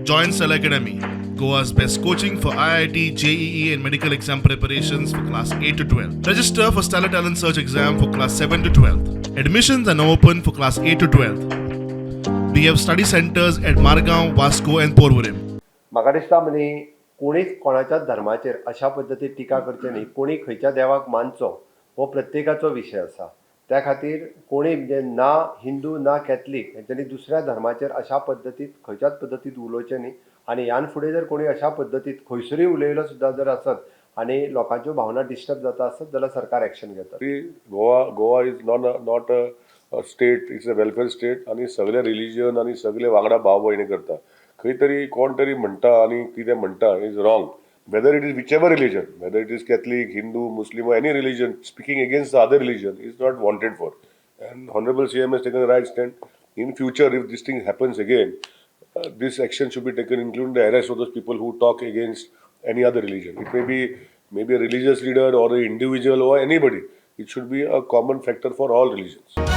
Join Stellar Academy, Goa's best coaching for IIT, JEE, and medical exam preparations for class 8 to 12. Register for Stellar Talent Search exam for class 7 to 12. Admissions are now open for class 8 to 12. We have study centers at Margao, Vasco, and Porvorim. म्हाका दिसता न्ही, कोणीच कोणाच्याच धर्माचेर अशा पद्दतीन टिका करचे न्ही. कोणी खंयच्या देवाक मानचो हो प्रत्येकाचो विशय आसा. त्या खातीर कोणी म्हणजे ना हिंदू ना कॅथलीक हेंच्यांनी दुसऱ्या धर्माचेर अशा पद्दतीन खंयच्याच पद्दतीन उलोवचें न्ही. आनी ह्यान फुडें जर कोणी अशा पद्दतीन खंयसरूय उलयलो सुद्दां जर आसत आनी लोकांच्यो भावना डिस्टर्ब जाता आसत जाल्यार सरकार एक्शन घेता. Goa is not a state, it's a welfare state. आनी सगळे रिलिजन आनी सगळे वांगडा भाव भयणी करता. खंय तरी कोण तरी म्हणटा आनी कितें म्हणटा is wrong, whether it is whichever religion, whether it is Catholic, Hindu, Muslim, any religion, speaking against the other religion is not wanted for, and honourable CM has taken right stand. In future, if this thing happens again, this action should be taken, including the arrest of those people who talk against any other religion. It may be maybe a religious leader or an individual or anybody. It should be a common factor for all religions.